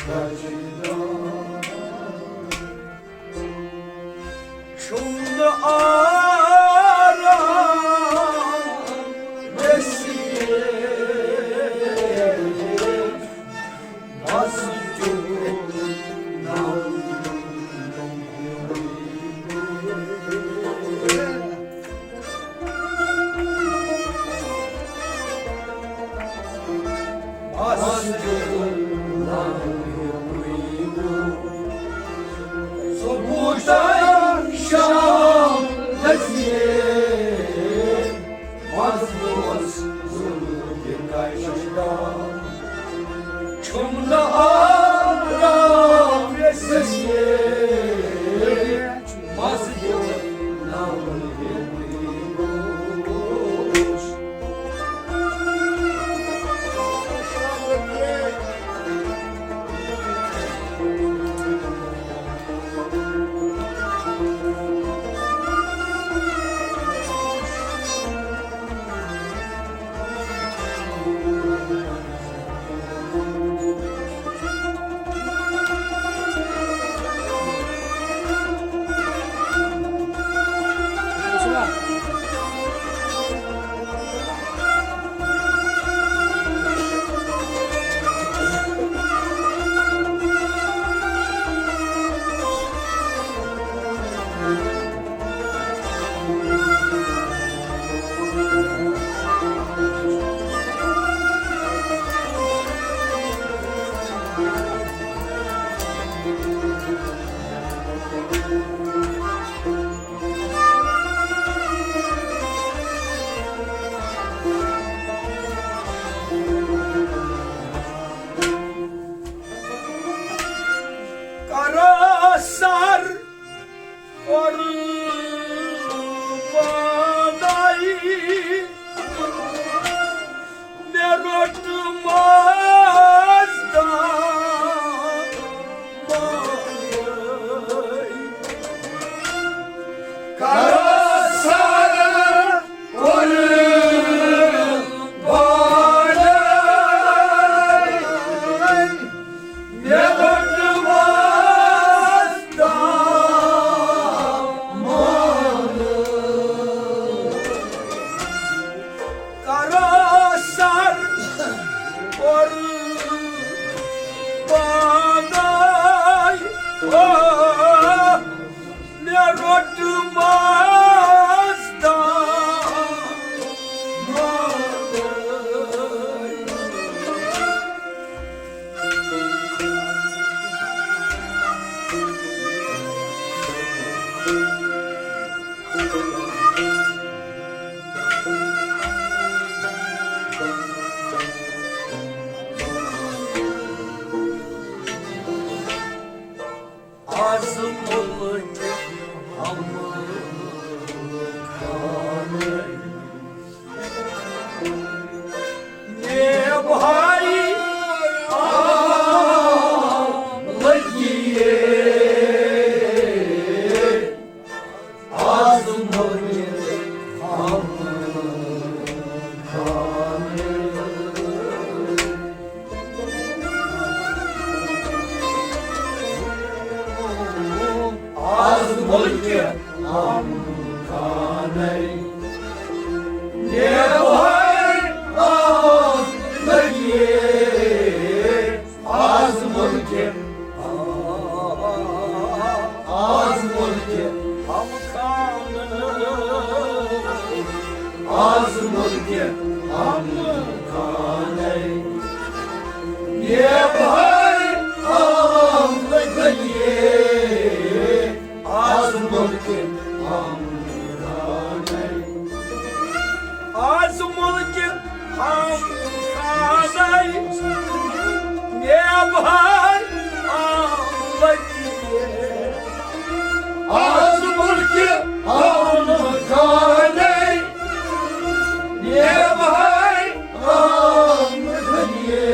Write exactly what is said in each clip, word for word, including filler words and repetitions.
چھُم نہٕ آرام نصیب، مَس دیُت ناو۔ چھُم نہٕ آرام نصیب، مَس دیُت ناو۔ کرو سر قربانائی، مےٚ روٚٹ ماز دانہٕ۔ کرو سر قربانائی، مےٚ روٚٹ ماز دانہٕ۔ کرو سر قربانائی، او، مےٚ روٚٹ ماز دانہٕ۔ آز مُلکہِ ہم خانَے۔ نیب ہائی آم لگیے، آز مُلکہِ ہم خانَے۔ آز مُلکہِ ہم خانَے۔ نیب ہائی آم لگیے، آز مُلکہِ، آز مُلکہِ ہم خانَے۔ آز مُلکہِ ہم خانَے۔ نیب ہائی آم لگیے، آز مُلکہِ ہم خانَے۔ آز مُلکہِ ہم خانَے، نیب ہائی آم لگیے۔ آز مُلکہِ ہم خانَے، نیب ہائی آم لگیے۔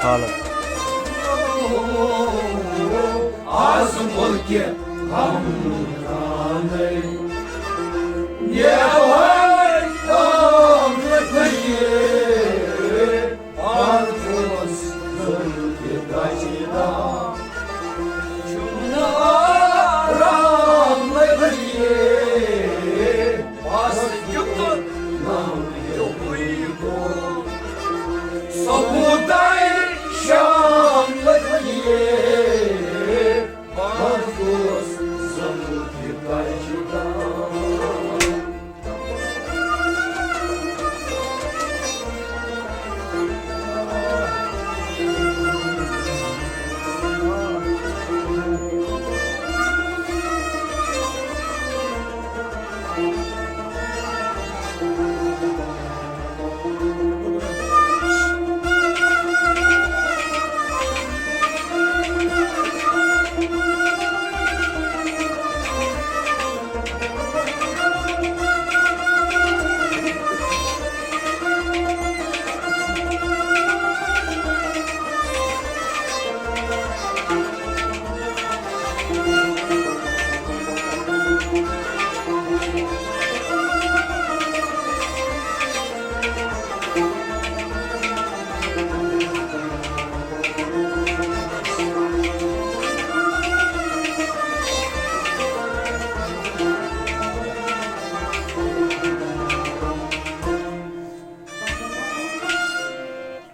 حالت۔ از ملکہِ ہمدانٕے نیبر آمد فقیٖر، پرزوس ظلمہِ دجہِ دام۔ چھُم نہٕ آرام لگہِ، بس کیُتھ نام ہیوٗے گوٚو۔ ثبوٗتَے شام لگہِ، بس اوس ثبوٗت یہِ تۄہہِ چھُ دام۔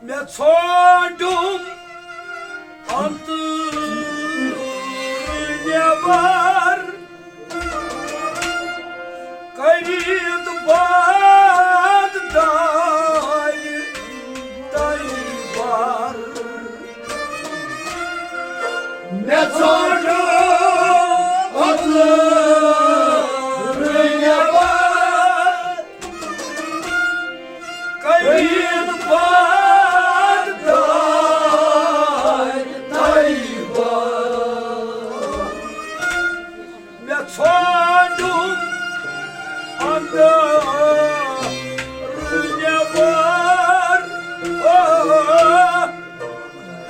مےٚ ژھانٛڈُم اندر نٮ۪بر، کٔرِتھ باد دارِ دایبر۔ مےٚ ژھانٛڈُم اندر نٮ۪بر، کٔرِتھ باد دارِ دایبر۔ مےٚ ژھانٛڈُم اندر نٮ۪بر، آ،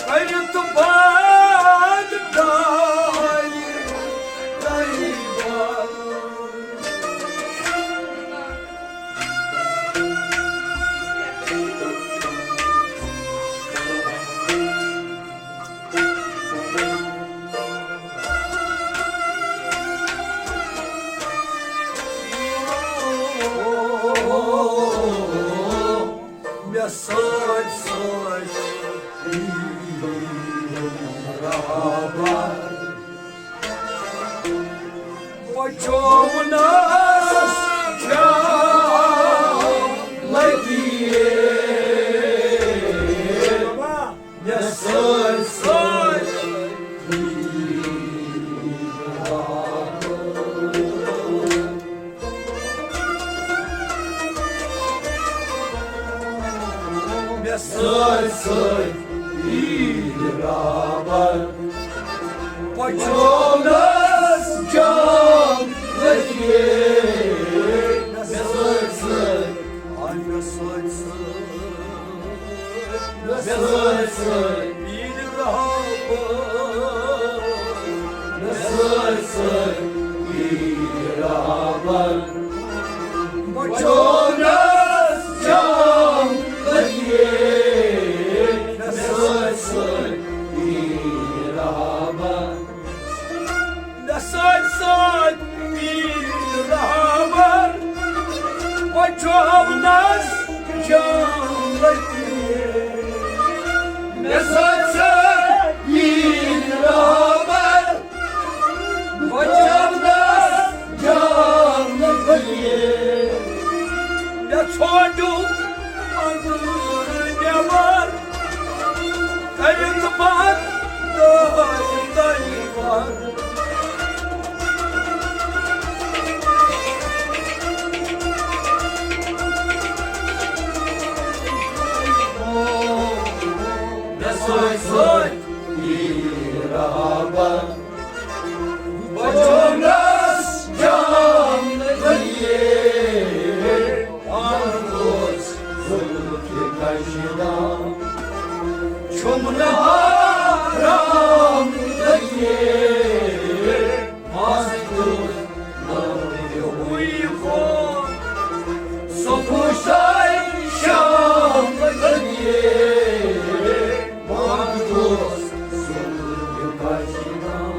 کٔرِتھ باد دارِ دایبر۔ مےٚ سۭتۍ سۭتۍ رابر بچوونس جام لگی۔ مےٚ سۭتۍ سۭتۍ مےٚ سۭتۍ سۭتۍ یی رابر، پچوونس جام لگی۔ مےٚ سۭتۍ سۭتۍ، آے مےٚ سۭتۍ سۭتۍ، مےٚ سۭتۍ سۭتۍ یی رابر، مےٚ سۭتۍ سۭتۍ یی رابر۔ بچوونس جام لگی، مےٚ سۭتۍ سۭتۍ یی رابر۔ مےٚ سۭتۍ سۭتۍ یی رابر، بچوونس جام لگی۔ مےٚ سۭتۍ سۭتۍ یی رابر، بچاونس جان دِیے۔ مےٚ ژھانٛڈُم اندر نٮ۪بر، کٔرِتھ بنٛد دٲرۍ دٲرۍ بنٛد۔ مےٚ سۭتۍ سۭتۍ یی رابر، بچوونس جان دِیے۔ پانہٕ اوس زُلفہِ کشِ دام۔ گمنہارام لگے، مستور ناوِ ہوئی خون۔ سکوشائی شام لگے، مستور سور کاشی نام۔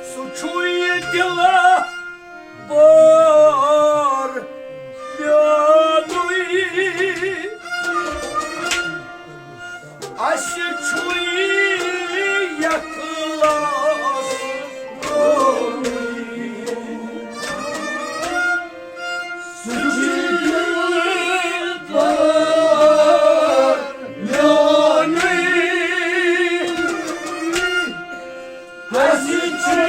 سُہ چھُے دِلہٕ بار میونُے۔ اَسہِ چھُے یَتھ لاس روونُے۔ سُہ چھُے دِلہٕ بار میونُے۔ اَسہِ چھُے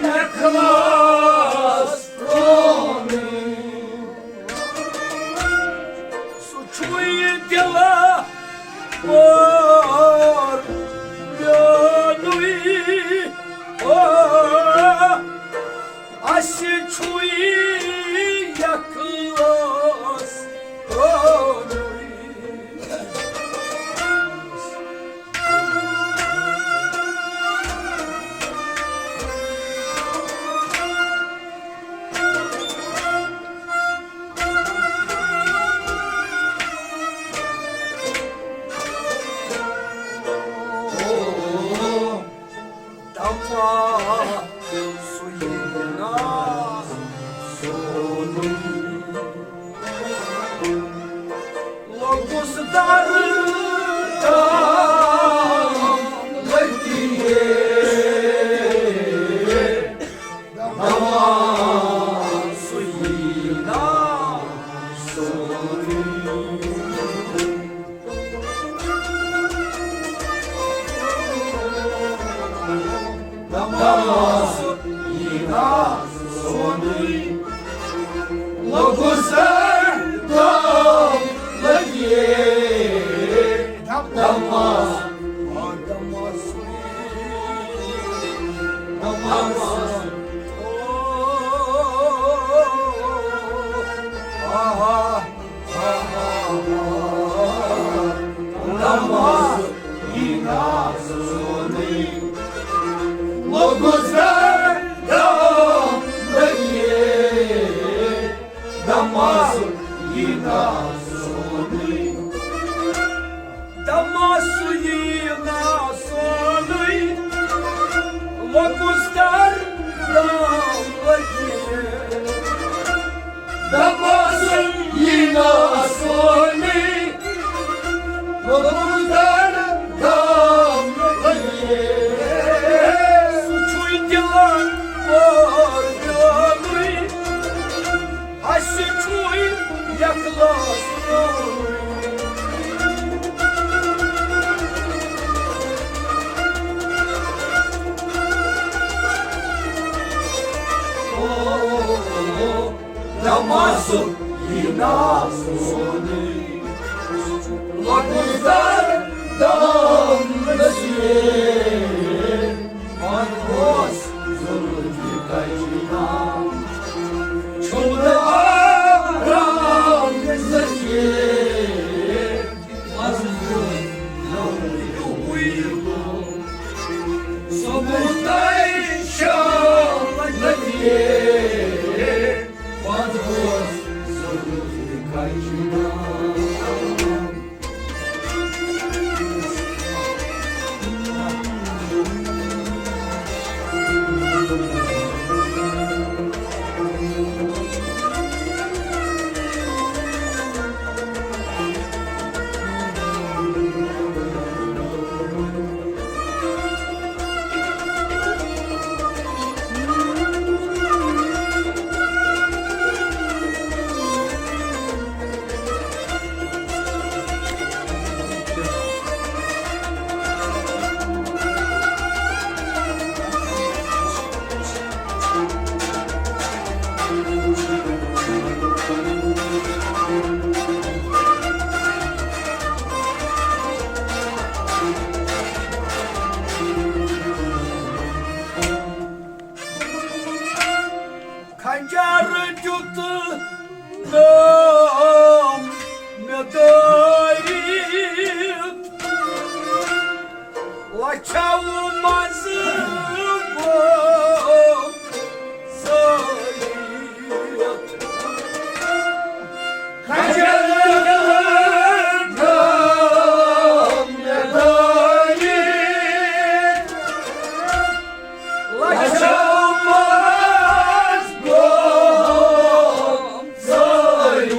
یَتھ لاس روونُے۔ سُہ چھُے دِلہٕ بار میونُے۔ او، اَسہِ چھُے یَتھ لاس روونُے۔ دَپان سُہ یِیہِ نا سونُے۔ لوٚگُس دَر تام لٔگِتھ۔ دَپان سُہ یِیہِ نا سونُے۔ دَپان سُہ یِیہِ نا سونُے۔ لوٚگُس دَر تام لٔگِتھ۔ دَپان، دَپان سُہ یِیہِ، دَپان سُہ۔ آ، آ، آ، آ، دَپان سُہ یِیہِ نا سونُے۔ لوٚگُس دَر تام لٔگِتھ۔ دَپان سُہ یِیہِ نا سونُے۔ دَپان سُہ یِیہِ نا سونُے۔ لوٚگُس دَر تام لٔگِتھ۔ دَپان سُہ یِیہِ نا سونُے۔ لوٚگُس دَر تام لٔگِتھ۔ سُہ چھُے دِلہٕ بار میونُے۔ اَسہِ چھُے یَتھ لاس روونُے۔ او، دَپان سُہ یِیہِ نا سونُے۔ لوٚگُس دَر تام لٔگِتھ۔ من اوس ظلم کشیدہ، چھُنہٕ آرام نصیب۔ مظلوم نوٚو ہیوٗ گوٚو۔ سُہ گوٚو لچھو منٛز گوٚو ثٲبت۔ خجل گام مےٚ دٲرِتھ، لچھو منٛز گوٚو ثٲبت۔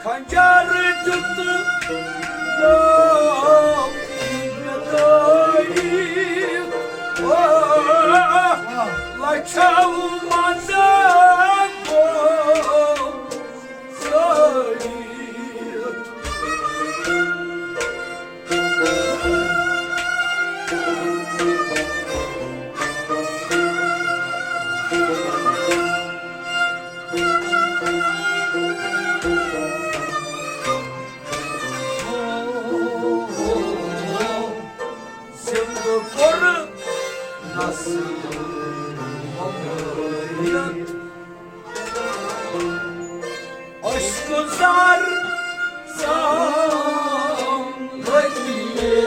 خنجر دیُت نام مےٚ دٲرِتھ، آ، لچھو منٛز گوٚو ثٲبت۔ زِندٕ کوٚر نس مغٲیت۔ اشکہٕ زر سام لگیے،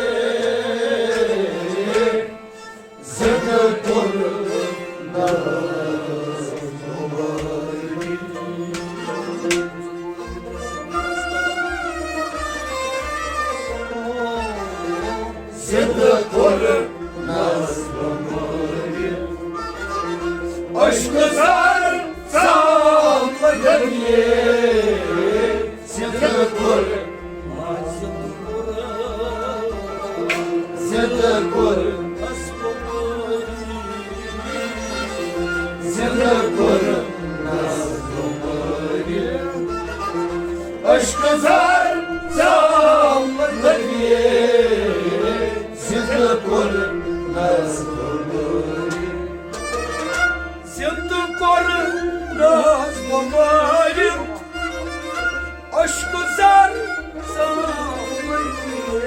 زِندٕ کوٚر نس مغٲیت۔ زِندٕ کوٚر نس مغٲیت۔ اشکہٕ زر سام لگیے، زِندٕ کوٚر، زِندٕ کوٚر، زِندٕ کوٚر نس مغٲیت۔ اشکہٕ زر سام لگیے، زِندٕ کوٚر نس مغٲیت۔ زِندٕ کوٚر نس مغٲیت۔ اشکہٕ زر سام لگیے۔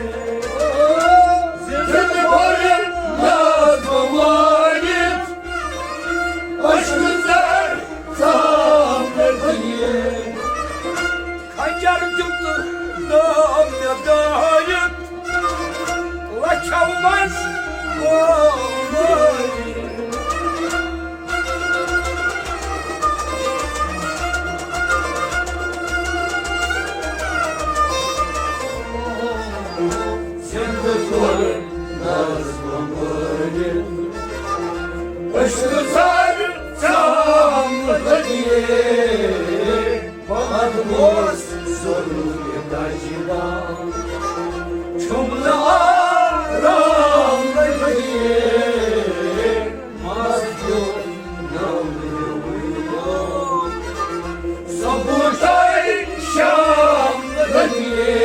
زِندٕ کوٚر نس مغٲیت۔ اشکہٕ زر سام لگیے۔ خنجر دیُت نام مےٚ دٲرِتھ، لچھو منٛز گوٚو مٲرِتھ۔ زِندٕ کوٚر نس مغٲیت۔ اشکہٕ زر سام لگیے۔ پتہٕ اوس ضروٗری تجربہٕ۔ چھُم نہٕ آرام لگیے۔ مس دیُت نوٚو ہیوٗ۔ ثبوٗتَے شام لگیے۔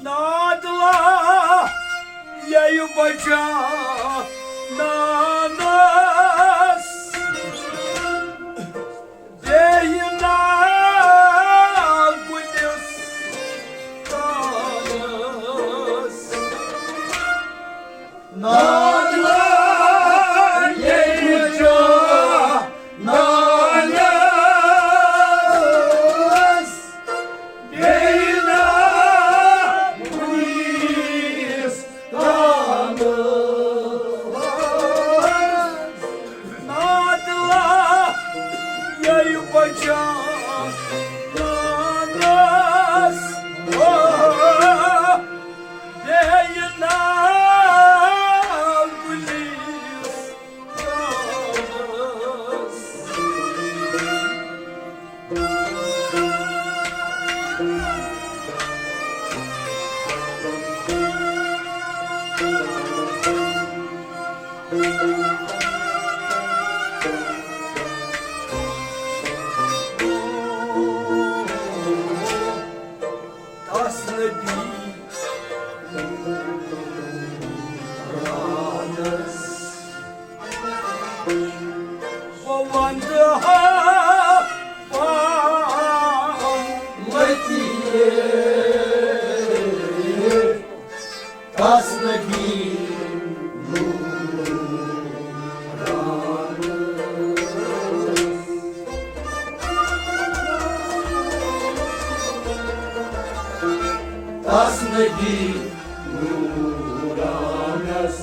نادلا ییہِ بچا نانس، بیٚیہِ نا گُلِس تانس۔ نادلا ییٚلہِ چا نانس، بیٚیہِ نا بہٕ ونہٕ ہا پان لطیف، تس نبی نورانس۔ تس نبی نورانس۔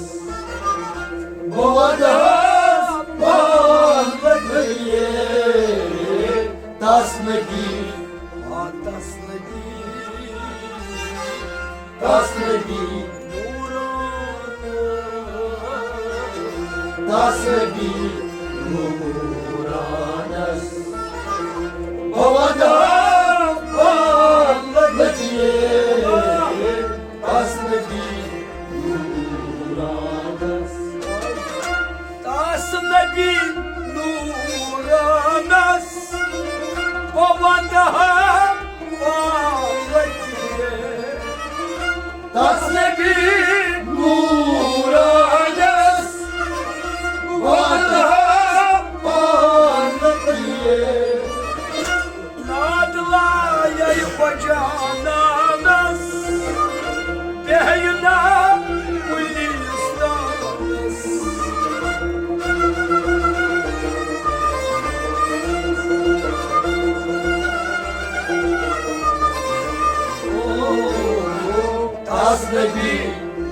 بہٕ ودہٕ ہا پان لطیف، تس نبی، آ، تس نبی، تس نبی نورانس۔ تس نبی نورانس۔ بہٕ ودہٕ ہا پان لطیف، تس نبی نورانس۔ تس نبی نورانس۔ بہٕ ودہٕ ہا پان لطیف، تس نبی نورانس۔ بہٕ ودہٕ ہا پان لطیف، ناد لایے بجانانس، بیہہِ نا گلستانس۔ تس نبی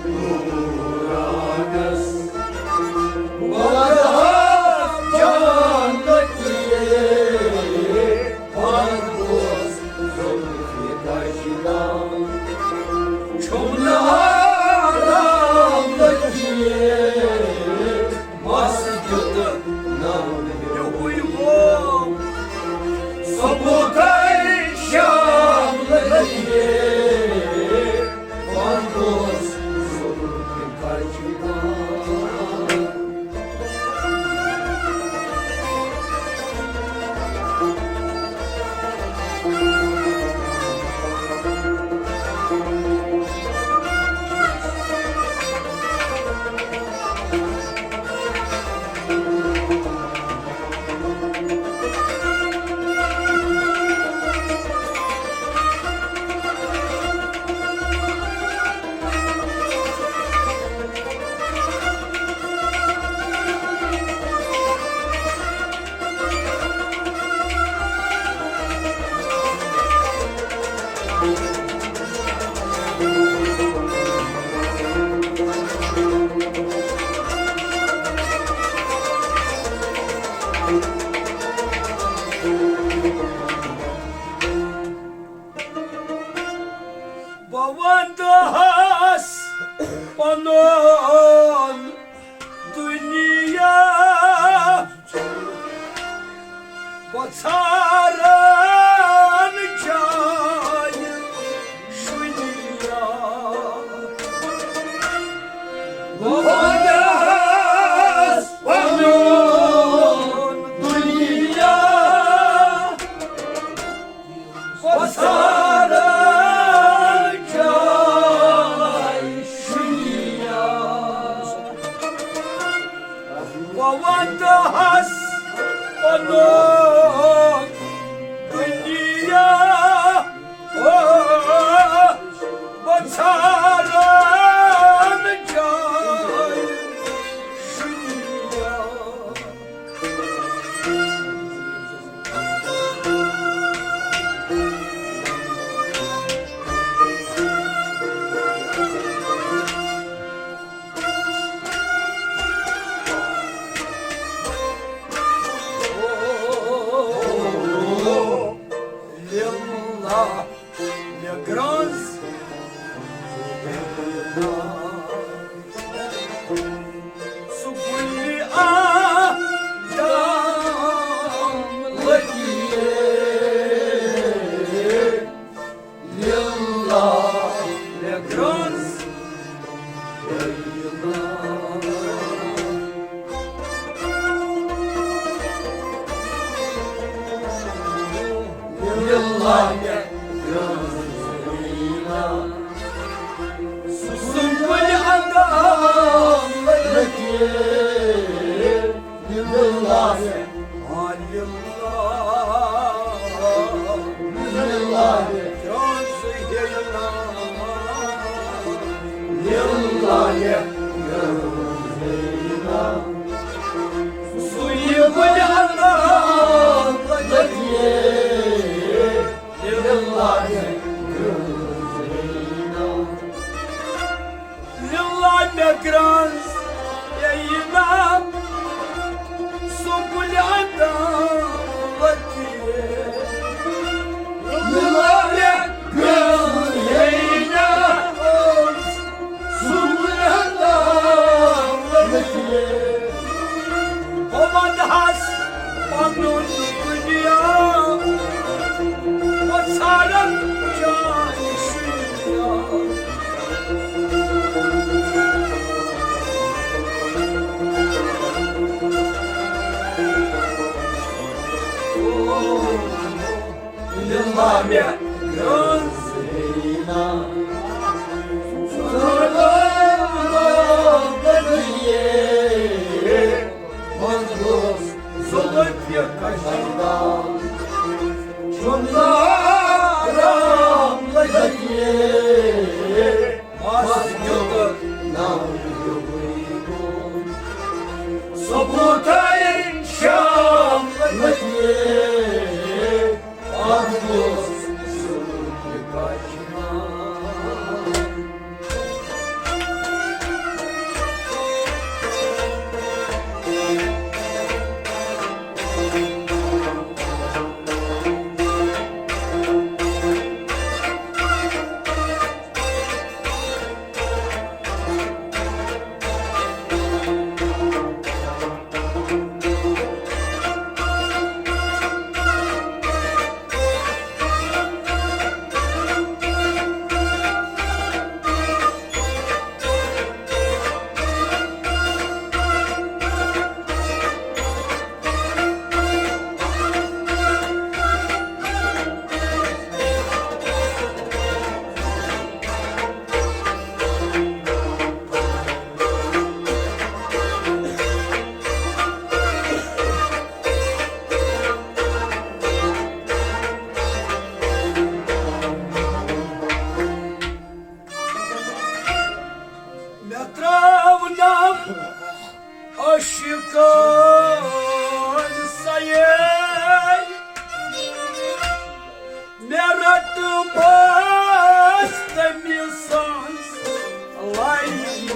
نورانس۔ بہٕ ودہٕ ہا جان لطیف، پان گوس ذوالفقار جناب۔ چھُم نہٕ آرام لطیف، مس دیُت ناو ہیوٗے ووم۔ صبحُکے شام لطیف، پان گوس ذوالفقار جناب۔ بہٕ ونہٕ ہس پنُن دُنیا، بہٕ ژھارن جاے شُنیا۔ بہٕ ونہٕ ہس پنُن دُنیا، بہٕ ژھارٕ جاے شُنیا۔ بہٕ ودہٕ ہس پنُن دُنیا۔ او، بہٕ ژھارٕ جاے شُنیا۔ لِلہ مےٚ گرٛانٛز سُہ گُلہِ آدم لٔگِتھ۔ لِلہ مےٚ گرٛانٛز لِلہ مےٚ گرٛانٛز۔ گرٛانٛز ییٚیہِ نا سُہ گُلہِ عدالتہِ۔ مِلا مےٚ گرٛانٛز ییٚیہِ نا سُہ گُلہِ عدالتہِ۔ بہٕ وَنہٕ ہس پنُن دُنیا، بہٕ ژھارن چانہِ شُنیا۔ مِلا مےٚ گرٛانٛز ییٚیہِ نا، ژٕ گوٚو بدلیے، منٛز گوٚژھ ظُلفہِ کشیٖدہ۔ چھُم نارام لگیے، مس دیُت ناو یُہُے گوٚو۔ ثبوٗتَے شام لگیے، اَتھ گوٚژھ ظُلفہِ کشیٖدہ۔ مےٚ ترٛاونم عاشقن سیے، مےٚ رٔٹمَس تٔمۍ سٕنٛز لَیہِ۔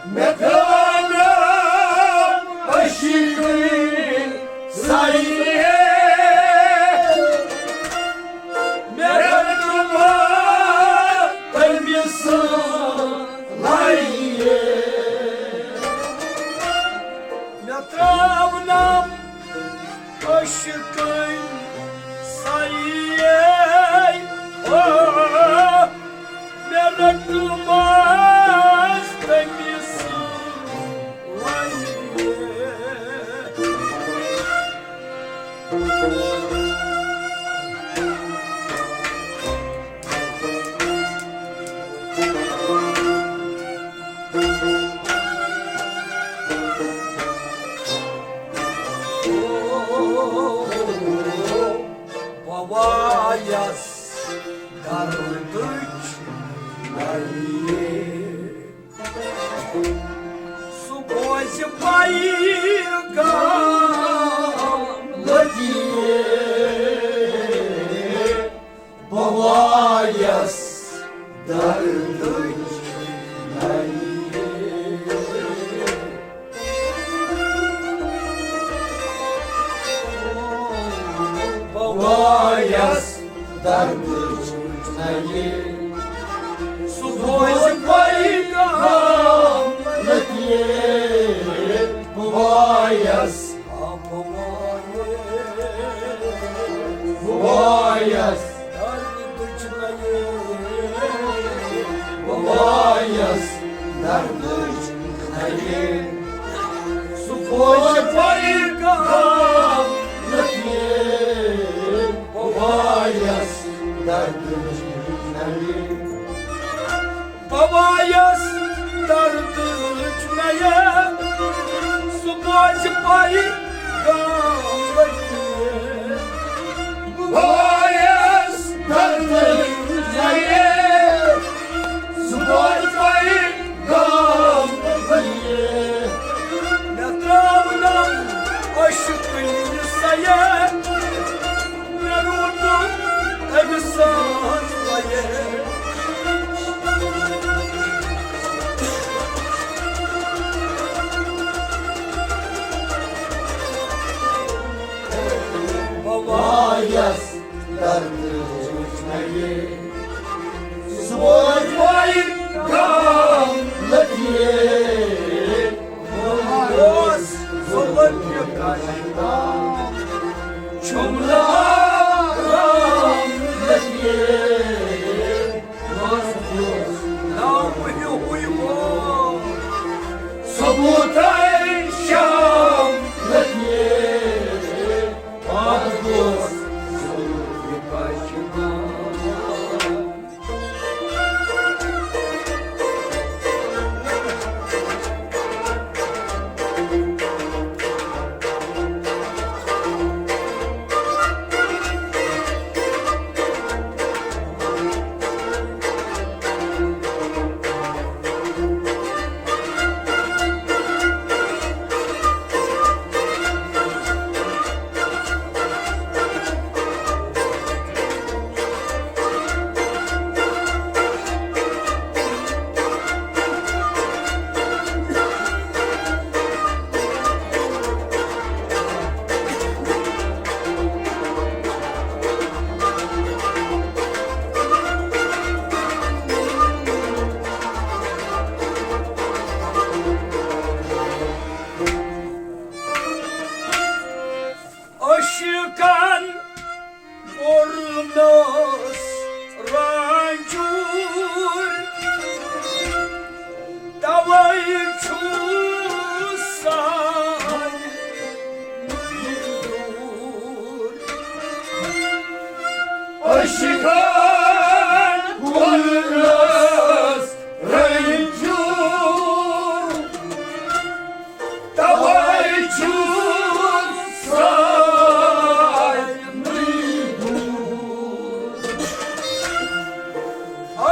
مےٚ ترٛاونم عاشقن سیے، مےٚ رٔٹمَس تٔمۍ سٕنٛز لَیہِ۔ مےٚ ترٛاونم عاشقن سیے، او، مےٚ رٔٹمَس تٔمۍ سٕنٛز لَیہِ۔ بہٕ وایَس دردٕچ نَیہِ۔ سُہ بوزِ پیغام لٔگِتھ۔ بہٕ وایَس دردٕچ نَیہِ۔ بہٕ وایَس دردٕچ نَیہِ۔ سُہ بوزِ پیغام لٔگِتھ۔ بہٕ وایَس، بہٕ وایَس، بہٕ وایَس دردٕچ نَیہِ۔ بہٕ وایَس دردٕچ نَیہِ۔ سُہ بوزِ پیغام لٔگِتھ۔ بہٕ وایَس دردٕچ نَیہِ۔ بہٕ وایَس دردٕچ نَیہِ۔ سُہ بوزِ پیغام لٔگِتھ۔ بہٕ وایَس دردٕچ نَیہِ۔ سُہ بوزِ پیغام لٔگِتھ۔ مےٚ ترٛاونم عاشقن سیے، مےٚ روٗدُم أمۍ سٕنٛز لَیہِ۔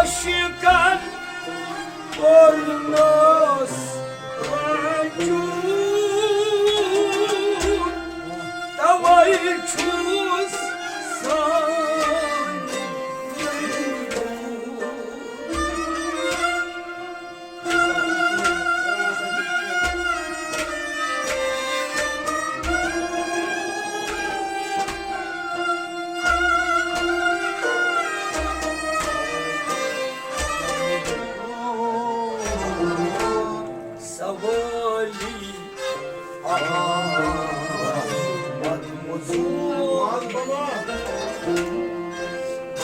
عاشقن کوٚرنس رنجور، توے چھُس سانہِ سوالی احمد مزور،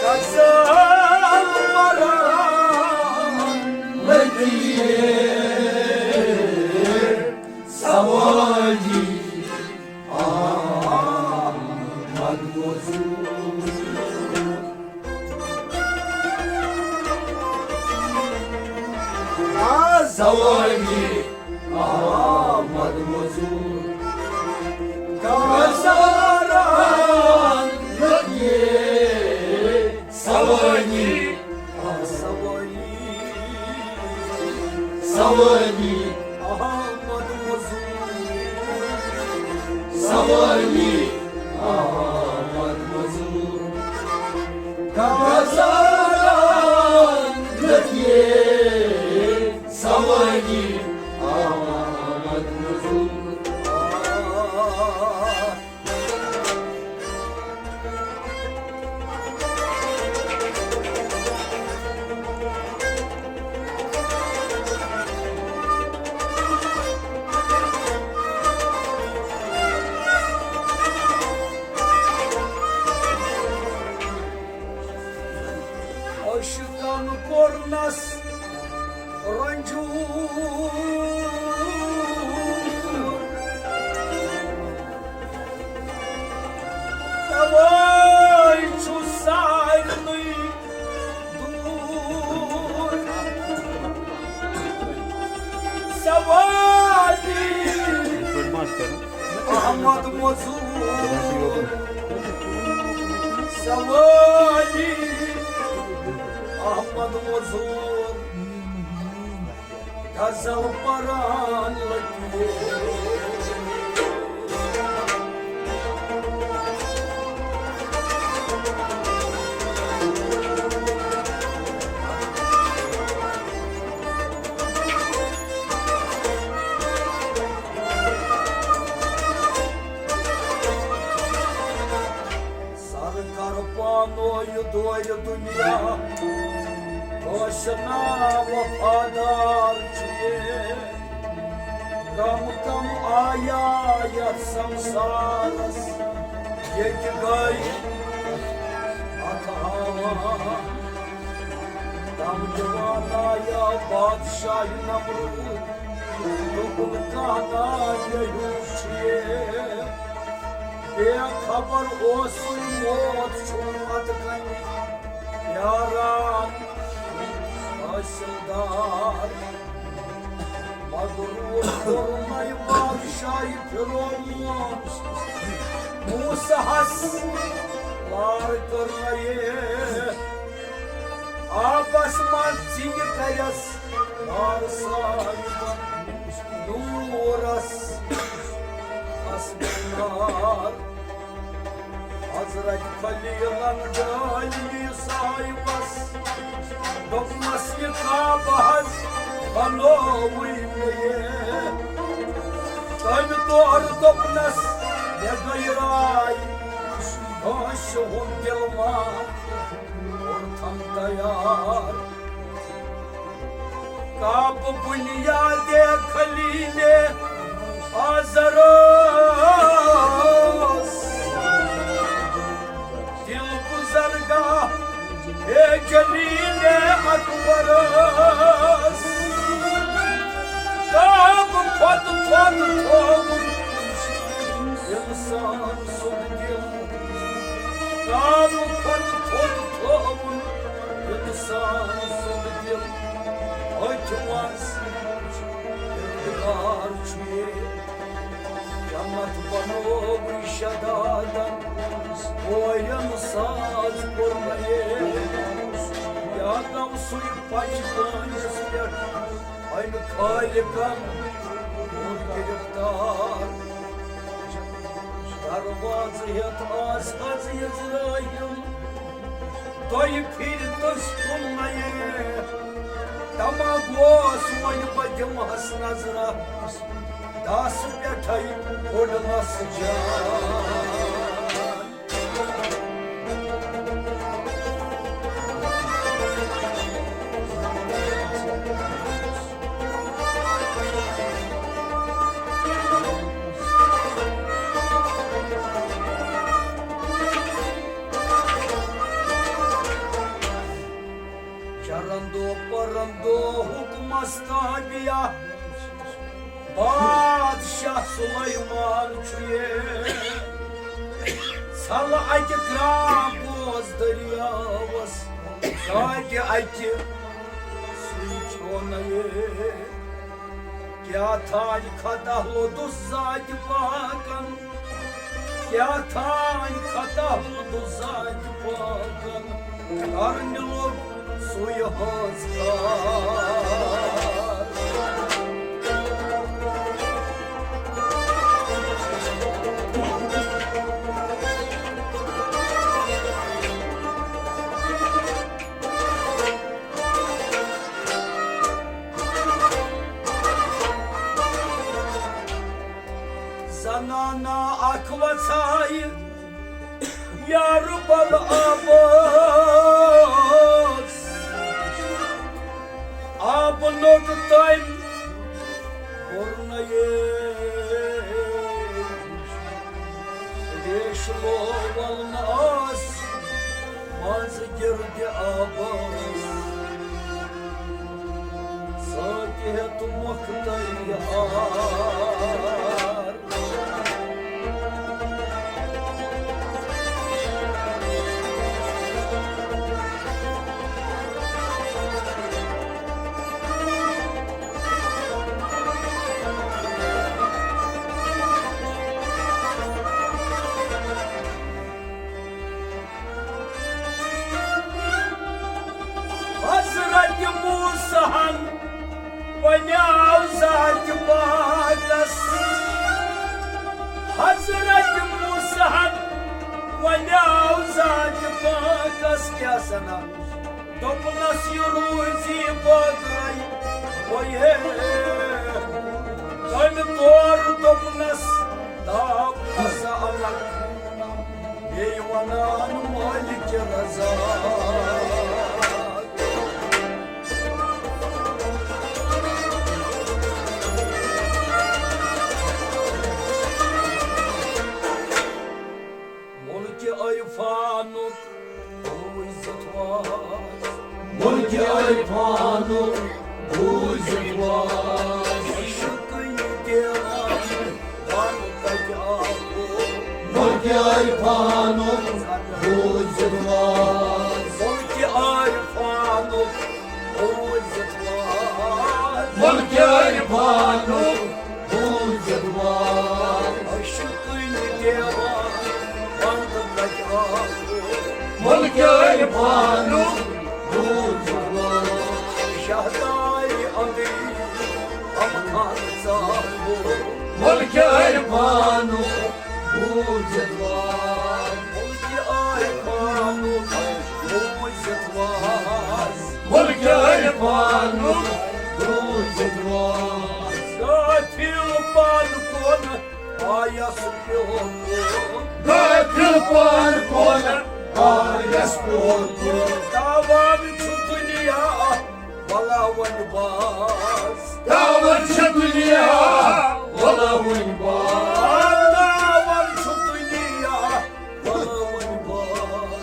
غزل وران لگیے سوالی احمد مزور۔ آ، سوالی احمد مزور۔ غزاران لگیے سوالی، آ، سوالی، سوالی احمد مزور۔ سوالی احمد مزور۔ غزاران لگیے سوالی احمد مزور۔ عاشقن کوٚرنس رنجور، توے چھُ سارنٕے دوٗر۔ سوالی احمد مزور، سوالی احمد مزور، غزل پران لگیے۔ سرکار پانو یہِ دورِ دُنیا، کٲنٛسہِ نا وفادار چھُ یہِ۔ کم کم آیا یتھ سمسارس ییٚتہِ گٔے اتھ ہاوان۔ دم دِوان آیا بادشاہ نمرود، دوٚپُن کانٛہہ نا یہِ ہیوٗ چھُ یہِ۔ بے خبر اوسُے موت چھُ پتہٕ کنہِ پیاران تحصیلدار۔ مغرور کوٚرنَے بادشاہی فرعون موسیٰ ہس، وار کٔرنَے آبس منٛز ژِنہِ کریس وار صاحبن نوٗرس۔ حضرت خلیلن ڈٲلۍ صاحبس، دوٚپنس، یہِ کعبہٕ حظ بنووُے مےٚ۔ تٔمۍ تورٕ دوٚپنس، مےٚ گٔے راے، کٲنٛسہِ ہُنٛد دِل ما کوٚرتھم تیار۔ کعبہٕ بُنیادِ خلیلِ آزرس، دِل گُزرگاہ ہے جلیلِ اکبرس۔ کعبہٕ کھۄتہٕ تھوٚد تھوٚوُن اِنسان سُنٛد دِل، کعبہٕ کھۄتہٕ تھوٚد تھوٚوُن اِنسان سُنٛد دِل۔ أتھۍ منٛز اقتدار چھُ یہِ۔ جنت بنووُے شدادن، کورٮ۪ن ساز کوٚرنَے۔ آدم سُے پچہِ پٲنِس پٮ۪ٹھ أمۍ خٲلِقن کوٚر گِرفتار۔ دروازٕ ہٮ۪تھ آس حض عزرائیل، دۄیہِ پھِرِ تٔسۍ کُن نَیے۔ دَپان گوس وۄنۍ بہٕ دِمہس نظرہ، داسہٕ پٮ۪ٹھے کوٚڑنس جان۔ چرندو پرندو حکمس تابع، بادشاہ سلیمان چھُ یے۔ ژھل اَتہِ کرٛاو بوز دٔریاوس، ژاٹہِ اَتہِ سُے چھُ نہٕ یے۔ کیٛاہ تھانۍ خطا لوٚدُس ذاتِ پاکن، کیٛاہ تھانۍ خطا لوٚدُس ذاتِ پاکن، کرنہِ لوٚگ سُے ہٲنز کار۔ زنانہ اکھ وژھایہِ یارٕ بل آبس، آبہٕ نوٚٹ تٔمۍ کوٚر نہٕ یے۔ ریش لوول نہٕ آس منٛز گِردِ آبس، سۭتۍ ہیٚتھ مۄختٕے یار۔ حضرت موسیٰ ہن ونیاو ذاتِ پاکس، حضرت موسیٰ ہن ونیاو ذاتِ پاکس، کیٛاہ سنا؟ دوٚپنس، یہِ روٗزی بٲگرے وۄیے۔ تٔمۍ تور دوٚپنس، تاونس الگ، بیٚیہِ ونان مٲلِکِ رضا۔ مُلکہِ عرفانُک بوٗزِتھ واز۔ مُلکہِ عرفانُک بوٗزِتھ واز۔ عشقٕے دیوان بنٛد کتہِ آو؟ مُلکہِ عرفانُک بوٗزِتھ واز۔ مُلکہِ عرفانُک بوٗزِتھ واز۔ مُلکہِ عرفانُک بوٗزِتھ واز۔ عشقٕے دیوان بنٛد کتہِ آو؟ مُلکہِ عرفانُک بوٗزِتھ واز۔ شہدارِ اندری امکان ژاو۔ مُلکہِ عرفانُک بوٗزِتھ واز۔ مُلکہِ عرفانُک بوٗزِتھ واز۔ مُلکہِ عرفانُک بوٗزِتھ واز۔ غافل پن کُن آیس پیوٚکُن۔ غافل پن کُن آیس پیوٚکُن۔ تاوان چھُ دُنیا، ولا وۄنۍ باز۔ تاوان چھُ دُنیا، ولا وۄنۍ باز۔ تاوان چھُ دُنیا، ولا وۄنۍ باز۔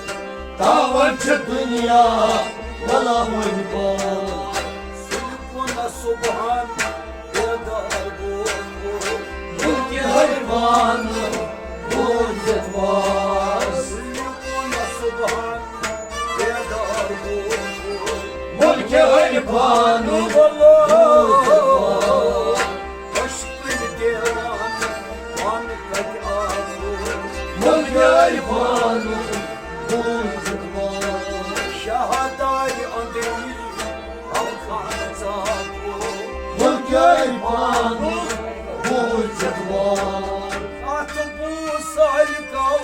تاوان چھُ دُنیا، ولا وۄنۍ باز۔ سُلہِ کُن صبحن بیدار گوٚو۔ مُلکہِ عرفانُک بوٗزِتھ واز۔ سُلہِ کُن صبحن بیدار گوٚو۔ مُلکہِ عرفانُک بوٗزِتھ واز۔ عشقٕے دیوان پن کتہِ آو؟ مُلکہِ عرفانُک بوٗزِتھ واز۔ شہدارِ پانُک بوٗزِتھ وار۔ اَتھ بوٗ سالکو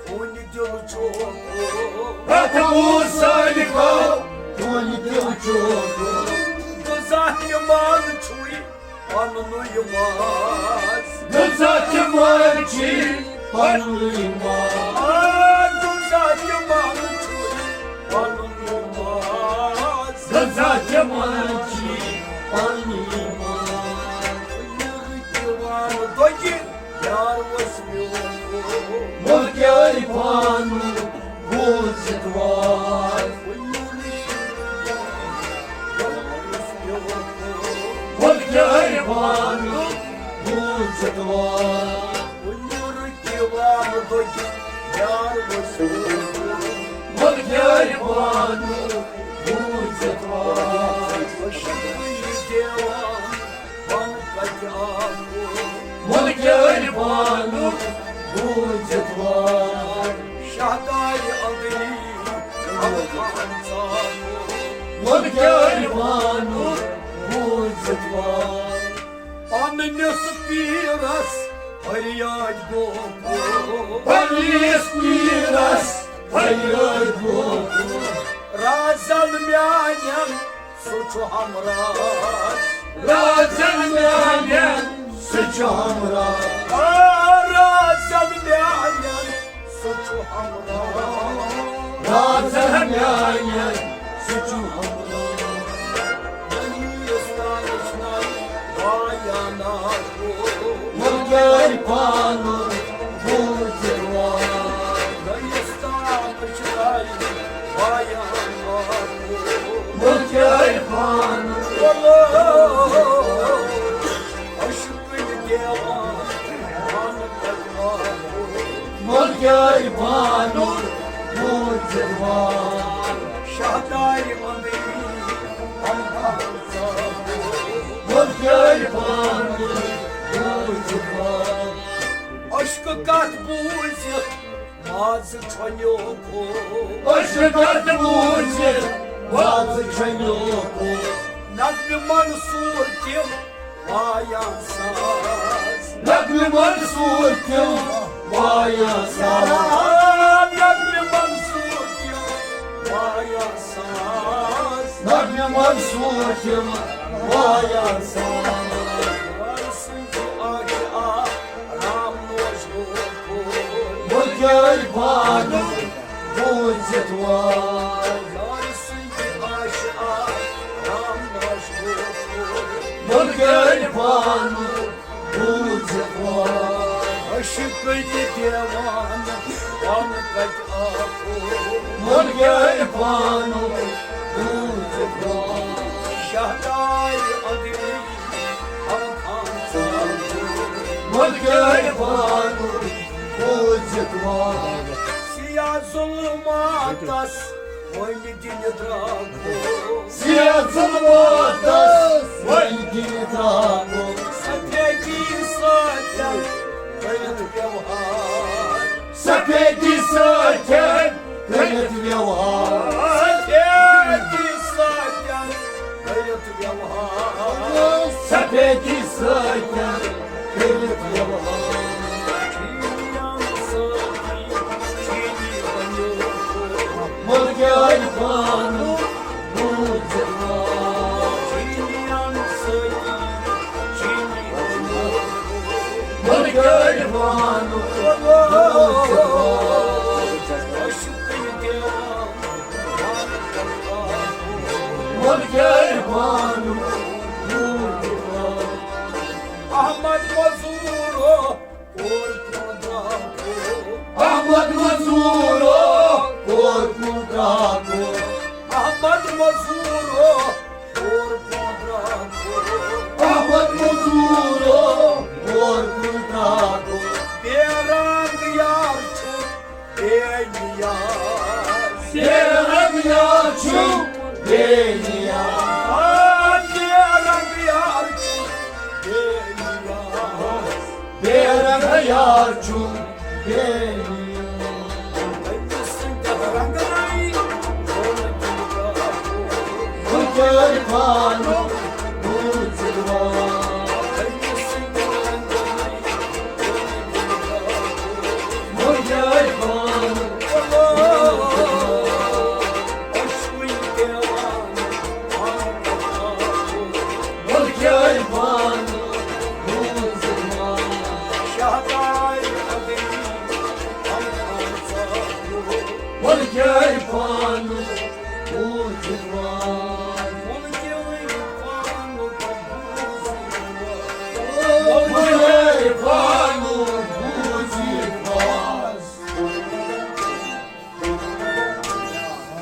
خوٗنہِ دِل چھوکُن۔ اَتھ بوٗ سالکو خوٗنہِ دِل چھوکُن۔ غذا تہِ مان چھُے پننُے ماز۔ غذا تہِ مان چھُے پننُے ماز۔ آ، غذا تہِ مان چھُے پننُے ماز۔ غذا تہِ مان چھُے پننُے ماز۔ یِوان دۄگہِ یار وَس میون۔ مُلکہِ عرفانُک بوٗزِتھ وار۔ مُلکہِ عرفانُک بوٗزِتھ وار۔ یِوان دۄگہِ یار وَس میون۔ مُلکہِ عرفانُک بوٗزِتھ وار۔ خوشبویہِ دیوان پن کتہِ آو؟ مُلکہِ عرفانُک بوٗزِتھ وار۔ شاہدارِ أنٛدری الفان ژاو۔ مُلکہِ عرفانُک بوٗزِتھ وار۔ پننِس پیٖرس فریاد گوٚو۔ پننِس پیٖرس فریاد گوٚو۔ رازن میانٮ۪ن سُہ چھُ ہمراز۔ رازن میانٮ۪ن سُہ چھُ ہمراز۔ آ، رازن میانٮ۪ن سُہ چھُ ہمراز۔ رازن میانٮ۪ن سُہ چھُ ہمراز۔ دنیستانٕچ ناو وایان آو۔ مُلکہِ عرفانُک بوٗزِتھ وار۔ دنیستانٕچ ناو وایان آو۔ مُلکہِ عرفانُک عشقٕکۍ دیوان پن کتہِ آو؟ مُلکہِ عرفانُک بوٗزِتھ وار۔ شاہدارِ أنٛدری الفان ژاو۔ مُلکہِ عرفانُک بوٗزِتھ وار۔ عشقہٕ کتھ بوٗزِتھ مازٕ چھۄنیوکُن۔ عشقہٕ کتھ بوٗزِتھ مازٕ چھۄنیوکُن۔ نظمہِ منصور تِم وایان ساز۔ نظمہِ منصور تِم وایان ساز۔ نظمہِ منصور تِم وایان ساز۔ نظمہِ منصور تِم وایان ساز۔ یار سٕنٛدِ آشہِ آ رام نوش گوٚو۔ مُلکہِ عرفانُک بوٗزِتھ وار۔ یار سٕنٛدِ آشہِ آ رام نوش گوٚو۔ مُلکہِ عرفانُک بوٗزِتھ وار۔ عشقٕکۍ دیوان پن کتہِ آو؟ مُلکہِ عرفانُک بوٗزِتھ وار۔ شاہدارِ أنٛدری الفان ژاو۔ مُلکہِ عرفانُک بوٗزِتھ وار۔ سیاہ ظُلماتس وۄنۍ دِنہِ درٛاکُن۔ سیاہ ظُلماتس وۄنۍ دِنہِ درٛاکُن۔ سفیدی سۭتۍ کٔرِتھ ویوہار۔ سفیدی سۭتۍ کٔرِتھ ویوہار۔ سفیدی سۭتۍ کٔرِتھ ویوہار۔ سفیدی سۭتۍ کٔرِتھ ویوہار۔ چینیان سۭتی چینی بنیوکُن۔ مُلکہِ عرفانُک بوٗزِتھ وار۔ چینیان سۭتی چینی بنیوکُن۔ مُلکہِ عرفانُک بوٗزِتھ وار۔ عشقٕکۍ دیوان مُلکہِ عرفانُک بوٗزِتھ وار۔ احمد مزورو کور کُن درٛاکُن۔ احمد مزورو کور کُن درٛاکُن۔ احمد مزورو کور کُن درٛاکُن۔ احمد مزورو کور کُن درٛاکُن۔ بے رنگ یار چھُ بے نیاز۔ بے رنگ یار چھُ بے نیاز۔ آ، بے رنگ یار چھُ بے نیاز۔ بے رنگ یار چھُ بے نیاز۔ أمِس سٕنٛدِ رنگہٕ نَے ووٚن تٔمۍ۔ مُلکہِ عرفانُک بوٗزِتھ وار۔